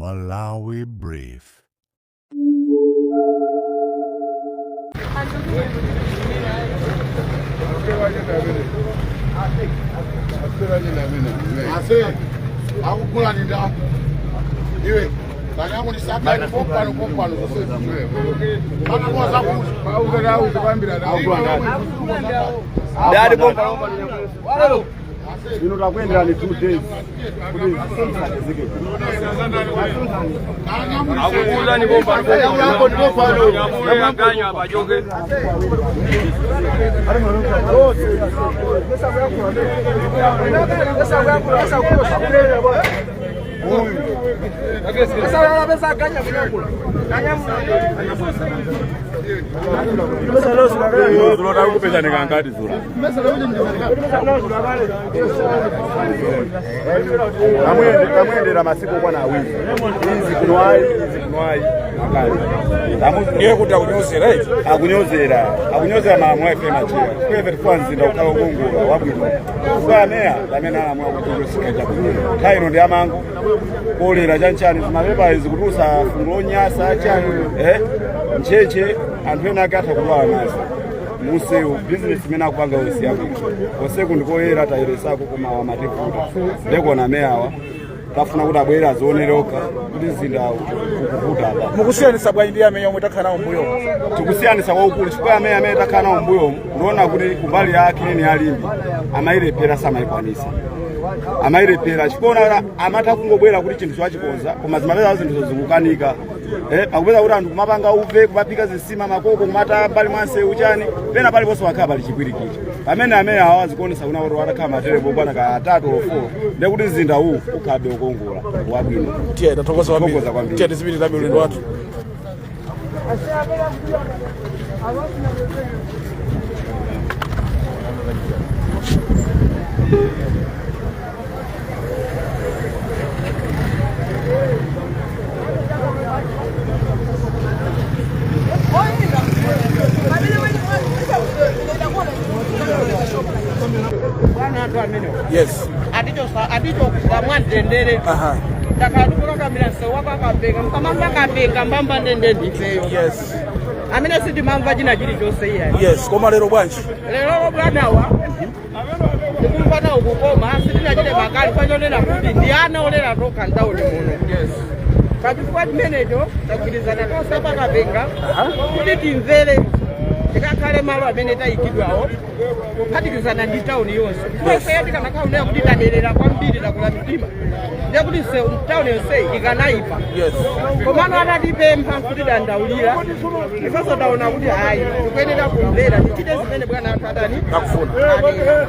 Malawi Brief. Ase akugula ninda iwe kanyakulisaka pompano pompano Ndali pompa. Ino takuendera ni 2 days kuti zisazike. Akugula ni pompa. Nyamule aganya abajoke. Zulo takupeza nikangati zula. Kamuyendera masiku okwana 2, izi kuno ayi, izi kuno ayi, akali. Ndiye kuti akunyozera iti? Akunyozera, akunyozera malamulo a ife macheya. Kueve tifuna mzinda ukhala ukongola, wabwino. Chifukwa ameya pamene alamula kuti chosika chabwino, nthawi ino ndi amango kolera chanchani, zimapepa izi kutulusa fungo lonyasa chani, ntchentche, anthu ena ake atha kudwala nazo musewu. Bizinesi imene akupanga yonse yabwino, konseku ndikoyera, tayeresako, koma amativuta. Ndekuona ameyawa tafuna kuti abwere azionere okha kuti mzinda ukuvuta apa. Mukusiyanisa bwanji ndi amene omwe takhala nawo mbuyo? Tikusiyanisa kwaukulu, chifukwa amene takhala nawo mbuyomu, ndiona kuti kumbali ya clean ya Limbe amayilephera, samayikwanisa, amayilephera, chifukwa amatha kungobwera kuti chinthu chachikonza, koma zimapeza zinthu zikukanika. Pakupeza kuti anthu kumapanga uve, kumaphika zisima, makoko kumata mbali mwansewu chani, pena paliponse wakhala pali chipwirikiti. Pamene amene awa zikuonesa kuna kuti watakhala materepo okwana ka 3 or 4, ndekuti mzinda uwu ukhalabe ukongola, wabwino. Tiye, tathokoza kwambiri. Tathokoza kwambiri. Tiye tizipitirabe ulendo wathu. Bwana anthu amenewo atichosa, atichosa mwamtendere. Takhala tikukakamira msewu wapakapenga, mkamamva kapenga mbamba ndende ndifeyo amene sitimamva china chilichonse iyayi. Yes, koma lero bwanji? Lero bwanawa tikumva nawo kukoma, sitinachite makali pachonena kuti ndi ana olera tokha mtawuni muno. Pachifukwa chimenecho tagwirizana tonse pakapenga kuti timvere, tikakhale malo amene tayikidwawo kuphatikizana ndi tawuni yonse. Ifeyo tikanakhala kuti taderera kwambiri, takula mitima, ndiye kuti tawuni yonseyi ikanayipa. Komano atatipempha kuti dandaulira, ifenso taona kuti hayi, tikuyenera kumvera, tichite zimene bwana athu atani Akufuna. Anena.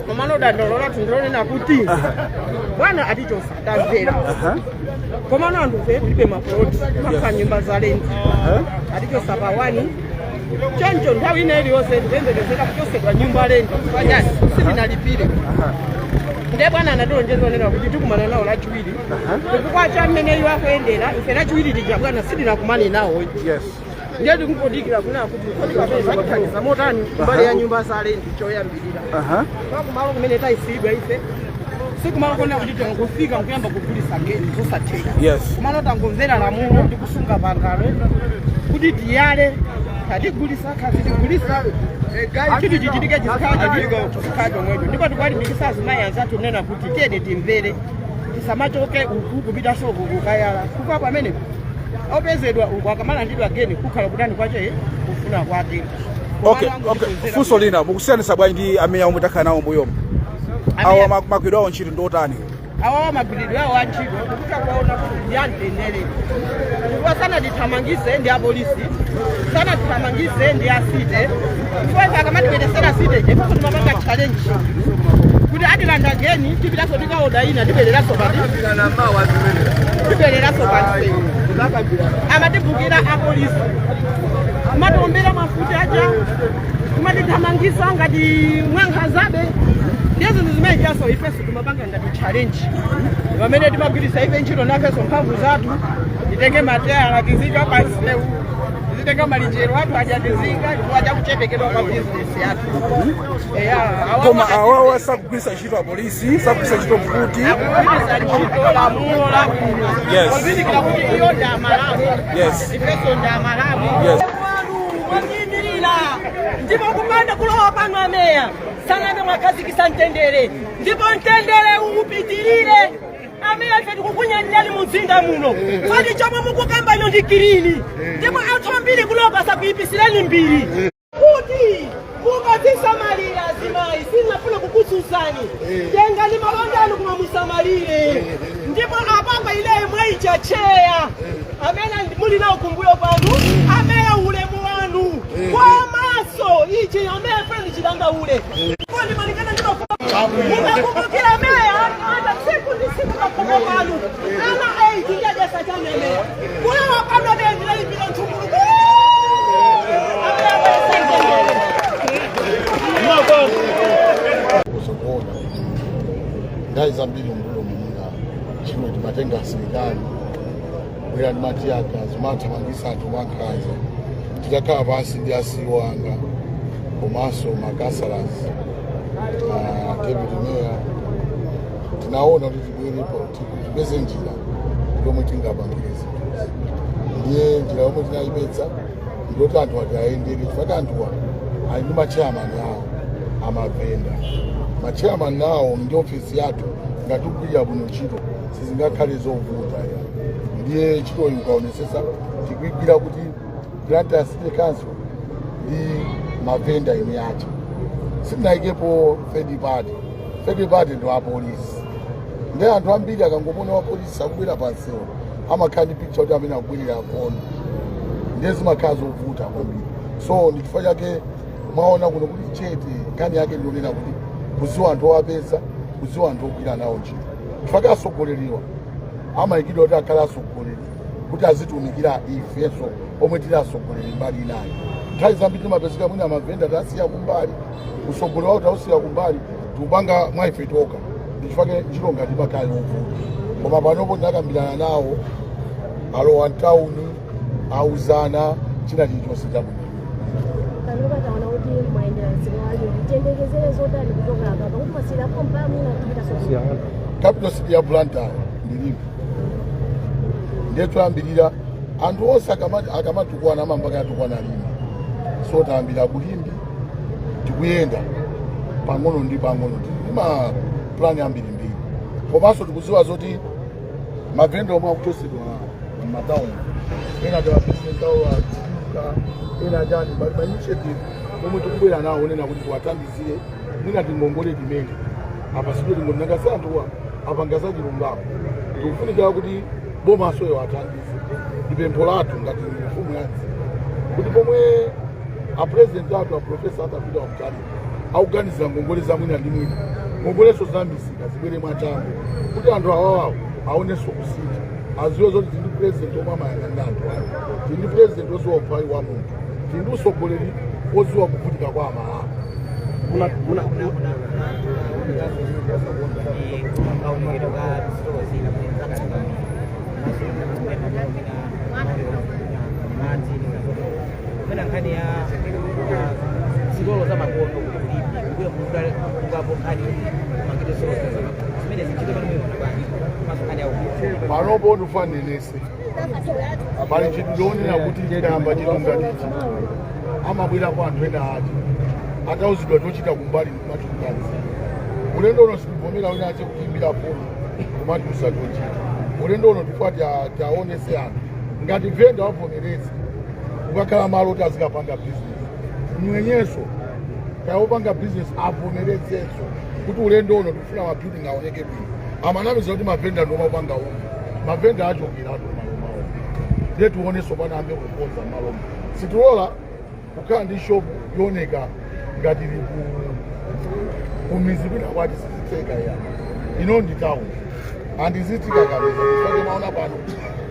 Komano dandaulo lathu ndilonena kuti bwana atichosa, tamvera, komano anthu tilibe mapuloti, timakhala nyumba za lendi. Atichosa pa 1, choncho nthawi ina iliyonse tikuyembekezera kuchosedwa nyumba lendi panyani, sitinalipire. Ndiye bwana anatilonjeza onena kuti tikumana nawo Lachiwiri. Chifukwa cha mmene iwo akuyendera, ife Lachiwiri tija bwana sitinakumane nawo. Ndiye tikungodikira kunena kuti kodi pamene zatithandiza motani mbali ya nyumba za lendi choyambirira. Pakumalo kumene tayisiyidwa ife sikumalo kuona kuti tangofika nkuyamba kugulisa ngeni, zosatheka. Kumalo tangomvera lamulo ndi kusunga pangano kuti tiyale, katigulisa kazitigulisa, chinthu chichitike chisikhala chomwecho. Ndipo tikuwalimbikisa azimayi anzathu kunena kuti tiyeni timvere, tisamachoke uku kupitanso uku kukayala, kuka pamene opezedwa uku akamalandidwa geni kukhala kutani kwache kufuna kwake. Okay, funso lina, mukusiyanisa bwanji ndi amene omwe takhala nawo mbuyomu? Awa magwiridwe awo ntchito ndi otani? Awawa magwiridwe awo antchito tikuta kuwaona kuti ndi amtendere, chifukwa sanatithamangise ndi apolisi, sanatithamangise ndi a city, chifukwa ife akamatibweresera city ifenso timapanga challenge kuti atilanda geni, tipitanso tikaoda ina, tibwereranso pati, tibwereranso pansi. Amatibukira apolisi, kumatiwombera mafuti aja, kumatithamangisa ngati mwankhazabe. Ndiye zinthu zimene chaso ifenso timapanga ngati challenge pamene timagwiritsa ife ntchito nafenso mphamvu zathu, titenge mateyala tizika pansewu. Tizitenga malichero athu ajatizinga chifukwa chakuchepekedwa kwa bizinesi yathu. Eya, awawa Koma awawa sakugwiritsa ntchito apolisi, sakugwiritsa ntchito mfuti. Akugwiritsa ntchito lamulo labwino pozindikira kuti iyo ndi Amalawi, ifenso ndi Amalawi. Mwamuyimirira ndipo kupanda kulowa pano ameya sanambe mwakhazikisa mtendere, ndipo mtendere upitirire. Ameya, ife tikukunyadirani mu mzinda muno, fani chomwe mukukambanyo ndi clean, ndipo anthu ambiri kulopa sakuyipisireni mbiri kuti mukazisamalira. Azimayi, sinafuna kukutsutsani, tengani malonda anu koma musamalire. Ndipo apapa ileyi mwaicha cheya amene muli nawo kumbuyo kwanu, ameya, ulemu wanu. Komanso ichi ameya funa ndichilanga ule kondi malingana ndi mukakumbukira meya ata tsiku ndi tsiku pakhomo panu ana 8 ndi ajasachani. Ameya, kulowa pano ameya ndinalipira mthungulu. Ameya, bwesa Kuzokuona nthawi zambiri mbuyo mumuna chimwe timatenga asilikali bwera ndi matiyaka zimathamangisa anthu mwankhanza. Titakhala pansi ndi a CEO anga komanso makasalas, deputy mayor, tinaona kuti tibwerepo tipeze njira yomwe tingapangire zinthuzi. Ndiye njira yomwe tinayipeza ndoti anthu ati ayendere, chifukwa anthuwa ali ndi machairman awo amavenda. Machairman awo ndi ofisi yathu, ngati tikugwirira bwino ntchito sizingakhale zovuta ya. Ndiye ntchitoyi ukaonesesa tikuigwira kuti Blantyre City Council ndi mavenda ine yacho, sitinayikepo third party. Third party ndi apolisi. Ndi anthu ambiri akangomona wa polisi akubwera pansewu amakhala ndi picture kuti amene akubwerera nkhondo, ndiye zimakhala zovuta kwambiri. So ndi chifukwa chake mwaona kuno kuti chete. Nkhani yake ndionena kuti kuziwa anthu owapeza, kuziwa anthu ogwira nawo ntchito, chifukwa asogoleriwa amayikidwa kuti akhale asogoleri kuti azitumikira ifenso omwe tili asogoleri mbali inayi. Nthawi zambiri timapezeka mwina mavenda tasiya kumbali, usogoleri wawo tausiya kumbali, tikupanga mwa ife toka. Ndi chifukwa ntchito ngati imakhala yovuta. Koma panopo tinakambirana nawo, alowa mtawuni, auzana china chilichonse chabwino. Panopa taona kuti mwayendera msika waliwo, tiyembekezere zotani kuchoka apa, pakuti mwasiyirapo mpamwe kupita soko? Capital city ya Blantyre ndi Limbe. Ndiye choyambirira anthu onse akamatukwana amambaka atukwana Limbe. So tayambira kuLimbe, tikuyenda pang'ono ndi pang'ono, tili ndi ma plan ambirimbiri. Komanso tikudziwa zoti mavenda omwe akuchosedwa m'matawuni ena timabizinesi awo achiduka, ena chani, pali ma initiative omwe tikubwera nawo onena kuti tiwathandizire, mwina tingongole timene apa sidwe tingonanga si anthuwa apanga za chilungamo. Tikufunikira kuti bomaso athandize. Ndi pempho lathu ngati mfumu ya mzinda kuti pomwe a president athu a Professor Arthur Peter Mutharika akuganizira ngongole za mwina ndi mwina, ngongoleso za misika zibwere mwachangu kuti anthu awawawo aonenso kusintha, aziwe zoti tili ndi president omwe amayang'anira anthu ake, tili ndi president woziwa umphawi wa munthu, tili ndi usogoleri woziwa kuvutika kwa Amalawi. Kaonekedwe ka sitolo zina zakale, madzi, kumene nkhani ya zitolo za makono kulipi kubuya mukapo nkhani mangite zitolo za makono zimene zinchito pano muyiona bwanji, komanso nkhani ya ukulu? Panopo ndifanenese pali chinthu chonena kuti chikayamba chinthu ngatichi amabwera kwa anthu ena ati atauzidwa chochita kumbali ndikumachukanzi. Ulendo uno sitivomera wina ache kutiimbira foni kumatiuza chochita. Ulendo uno tifuna tiaonese anthu ngati venda wavomereza kukakhala malo kuti azikapanga business, mwenyeso kayopanga business avomerezenso kuti ulendo uno tikufuna ma building aoneke bwino. Amanamiza kuti mavenda ndiwo mapanga umu, mavenda achokeratu malo mawo. Ndiye tionenso pano ambe kukonza malomo. Sitilola kukhala ndi shopu yooneka ngati ili kumizi kwina kwati sizitheka ya. Ino ndi town andizitika kabisa. Tifake maona pano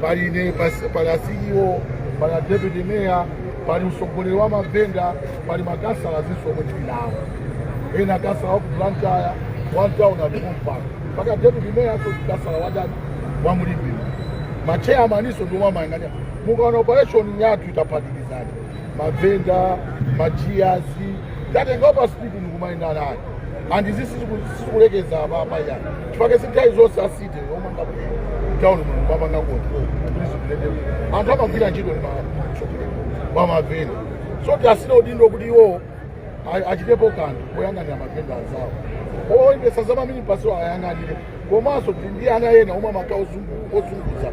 pali ine, pali a CEO, pali a deputy mayor, pali mtsogoleri wa mavenda, pali makasala zinso omwe tili nawo, ena kasala wa ku Blantyre one town alipo mpano mpaka deputy mayor, so kasala wadani wa muLimbe, machairman iso ndiomwe amayang'anira. Mukaona operation yathu itaphatikizana mavenda, majiyazi, tatenga pa street ndikumayenda nayo, and izi sizikulekeza apapa yani, chifukwa sinthawi zonse a city omanga town muno mapanga control kuti zipilete. Anthu amagwira ntchito ndi matsogoleri wa mavenda, so tiasine udindo kuti iwo achitepo kanthu poyang'anira mavenda anzawo, oyendesa za maminibasi ayang'anire. Komanso tili ndi ana ena omwe amakha ozunguza,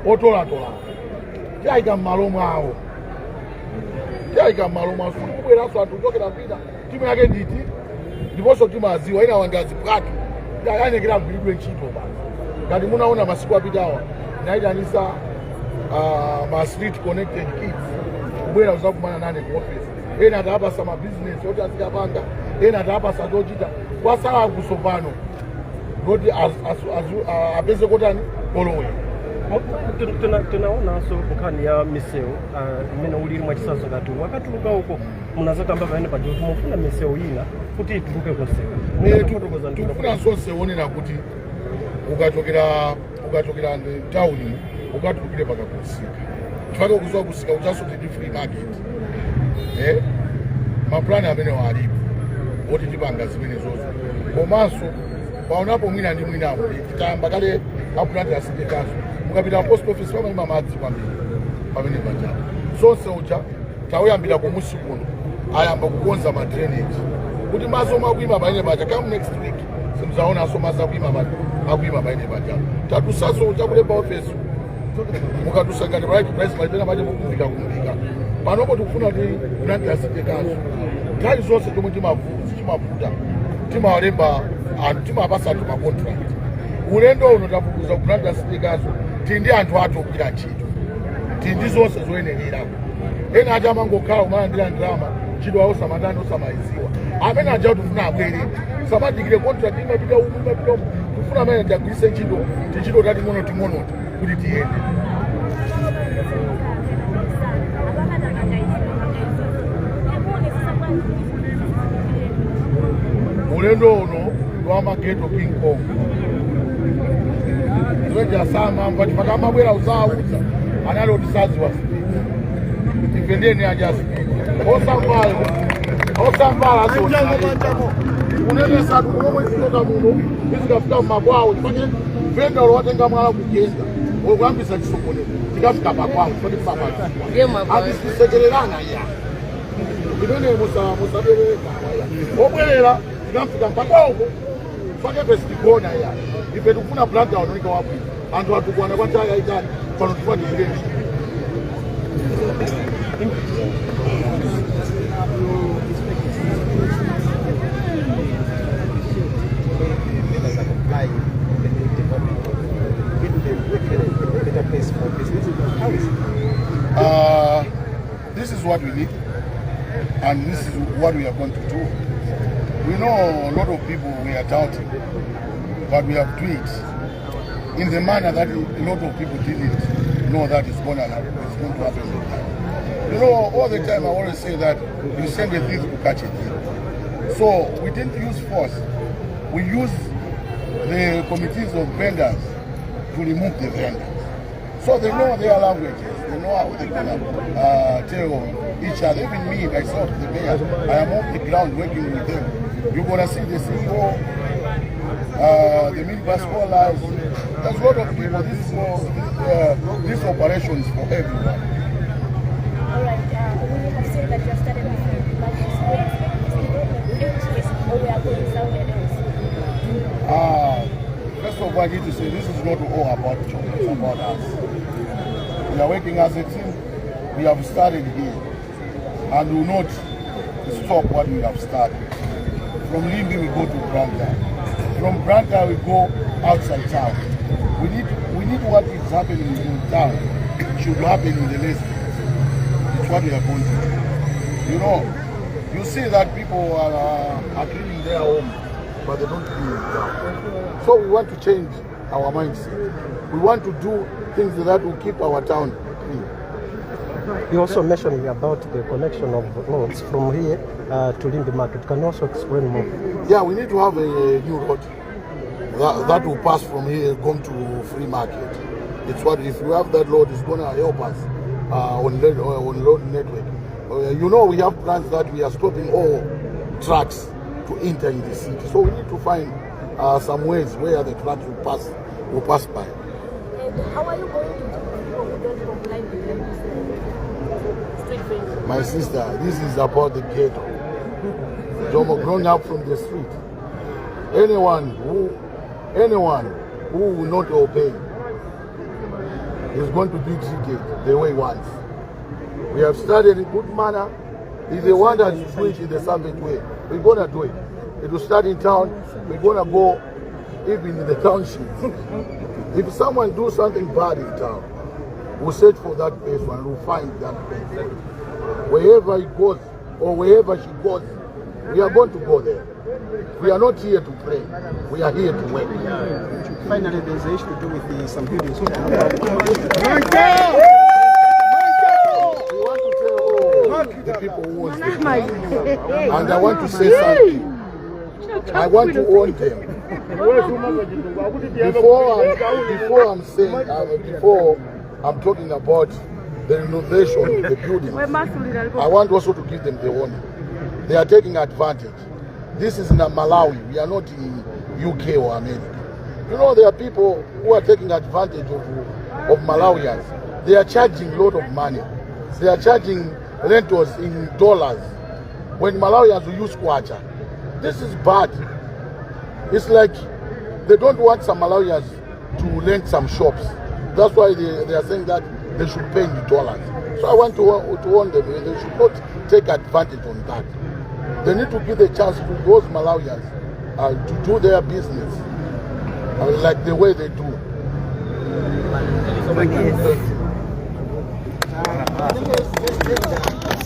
otolatola, tiyayika m'malo mwawo, tiyayika m'malo mwawo. Sikuti kubweranso anthu kuchokera kwina, timu yake nditi, ndiponso timaziwa ina wangazipwatu ayenekera agwiridwe ntchito basi. Ngati munaona masiku apitawa, nayitanisa ma street connected kids kubwera kuzakumana nane ku office. Ena atapasa ma business oti azikapanga, ena atapasa chochita. Kwasala kusopano kuti apeze kotani kolowera. Tunaonanso nkhani ya misewu imene ulili, mwachisanzo ngati wakatuluka uko, munazakamba pamene paja kuti mufuna misewu ina kuti ituluke kunsewu. Tikufuna zonse onena kuti ukachokera mtawuni ukatulukire paka kusika, chifukwa kuziwa kusika kuchaso tili free market. Maplani amene alipo oti tipanga zimene zozo. Komanso paonapo mwina ndi mwinapo titayamba kale a Blantyre City Council, mukapita post office pamayima madzi kwambiri pamene pachapo. Zonse uja tawuyambira kumusi kuno, ayamba kukonza ma drainage kuti madzi omwe akuyima pamene paja, come next week simzaonanso madzi akuyima pamene paja. Tatusaso chakulemba office, mukatusa ngati right price malipena pache mukumbika kumbika. Panopo tikufuna kuti Blantyre City Council, nthawi zonse chomwe chimavuta, timawalemba anthu, timapasa anthu ma contract. Ulendo uno tafufuza ku Blantyre City Council, tili ndi anthu athu ogwira ntchito, tili ndi zonse zoyenerera. Ena ati amangokhala kumalandira ndalama, ntchito yawo samatani, osamayiziwa. Amene aja tifuna abwere, samadikire contract imapita umu, imapita umu. Tifuna amene tigwiritse ntchito tichito tating'ono ting'onoti kuti tiyende. Ulendo uno ndi wa mageto King Kong, ziweja samamva chifukwa amabwera usauza anali oti saziwa speed. Ife ndiyeni aja speed, osamvayo osamvala kunenesatu komwe zitoka muno izikafika mmakwawo, chifukwa venda ulo watenga mwala kugenda ukuyambisa chisokonezo, tikafika pakwawo chifukwa atisisekererana iya imene musabereka obwerera, tikamfika mpakwawoko fake pesitigona iya. Ife tikufuna Blantyre ononeka wabwino. Anthu atukwana kwa nthawi yayitali, pano tifuna tigwire ntchito. Vendors are complying with the new development. It will be a better place for business. How is it? This is what we need, and this is what we are going to do. We know a lot of people were doubting, but we have do it in the manner that a lot of people didn't know that it's going to happen like that. All the time I always say that you send a thief to catch a thief. So we didn't use force. We used the committees of vendors to remove the vendors. So they know their languages. They know how they're gonna tell each other. Even me, myself, the mayor, I am on the ground working with them. You're gonna see the CEO, the minibus callers. There's a lot of people. This operation is for everyone. All right, we have seen that you have started with markets. We expect this development to end or we are going somewhere else? First of all, I need to say this is not all about Choma, it's about us. We are working as a team. We have started here and will not stop what we have started. From Limbe we go to Blantyre. From Blantyre we go outside town. We need what is happening in town should happen in the residence. It's what we are going to do. You see that people are cleaning their home, but they don't clean it down. So we want to change our mindset. We want to do things that will keep our town clean. You also mentioned about the connection of roads from here to Limbe Market. Can you also explain more? Yeah, we need to have a new road that will pass from here, go to free market. It's what if we have that road, it's gonna help us. on road network. We have plans that we are stopping all trucks to enter in the city. So we need to find some ways where the trucks will pass by. And how are you going to deal with people who don't comply with the street vending? My sister, this is about the ghetto. Jomo growing up from the street. Anyone who will not obey is going to be treated the way he wants. We have started in good manner. If they want us to do it in the savage way, we're gonna do it. It will start in town. We're gonna go even in the township. If someone do something bad in town, we'll search for that person and we'll find that person. Wherever he goes or wherever she goes, we are going to go there. We are not here to play. We are here to work. Finally, there's an issue to do with some buildings. We want to tell all the people who want the building. And I want to say something. I want to warn them. Before I'm talking about the renovation of the buildings, I want also to give them the warning. They are taking advantage. This is in Malawi. We are not in UK or America. There are people who are taking advantage of Malawians. They are charging a lot of money. They are charging rentals in dollars when Malawians will use kwacha. This is bad. It's like they don't want some Malawians to rent some shops. That's why they are saying that they should pay in dollars. So I want to warn them, they should not take advantage on that. They need to give a chance to those Malawians to do their business like the way they do. Thank you. Thank you.